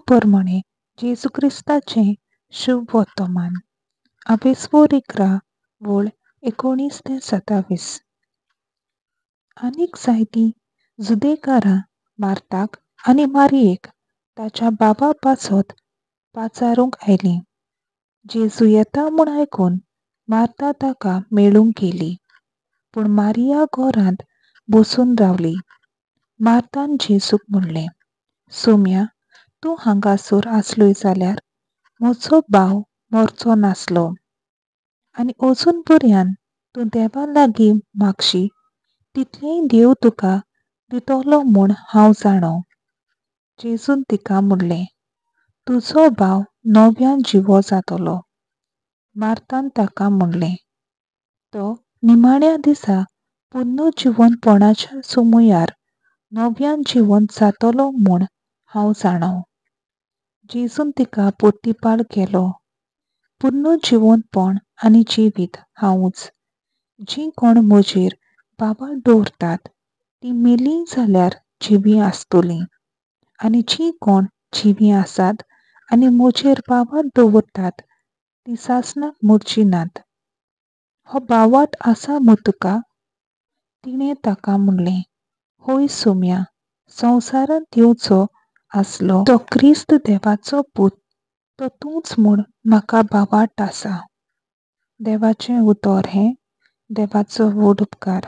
प्रमाणे जेजू क्रिस्ताचें शुभ वर्तमान. आवेस्वोर 11 वळ 19 ते 27. आनीक जायतीं जुदेकारां मार्ताक आनी मारयेक ताच्या बाबा पासत पाचारूंक आयलीं. जेजू येता म्हूण आयकून मार्ता ताका मेळूंक गेली, पूण मारिया घरांत बसून रावली. मार्तान जेजूक म्हणलें, सोम्या, तूं हांगासर आसलोय जाल्यार म्हजो भाव मरचो नासलो. आनी अजून पर्यान तूं देवा लागीं मागशी तितलेंय देव तुका दितलो म्हूण हांव जाणो. जेजून तिका म्हणलें, तुजो भाव नव्यान जिवो जातलो. मार्तान ताका म्हणलें, तो निमाण्या दिसा पुनर्जिवंतपणाच्या सुमयार नव्यान जिवंत जातलो म्हूण हांव जाणो. जेजून तिका पोतीपाल केलो, पुनर्जिवंतपण आनी जिवीत हांवूच. जीं कोण म्हजेर बाबा दवरतात तीं मेलीं जाल्यार जिवीं आसतलीं, आनी जीं कोण जिवीं आसात आनी म्हजेर बाबा दवरतात तीं सासणाक मरचीं नात. हो भावार्थ आसा मू तुका? तिणें ताका म्हणलें, हय सोम्या, संवसारांत येवचो आसलो तो क्रिस्त देवाचो पूत तो तूंच म्हूण म्हाका भावार्थ आसा. देवाचें उतर हें देवाचो व्हड उपकार.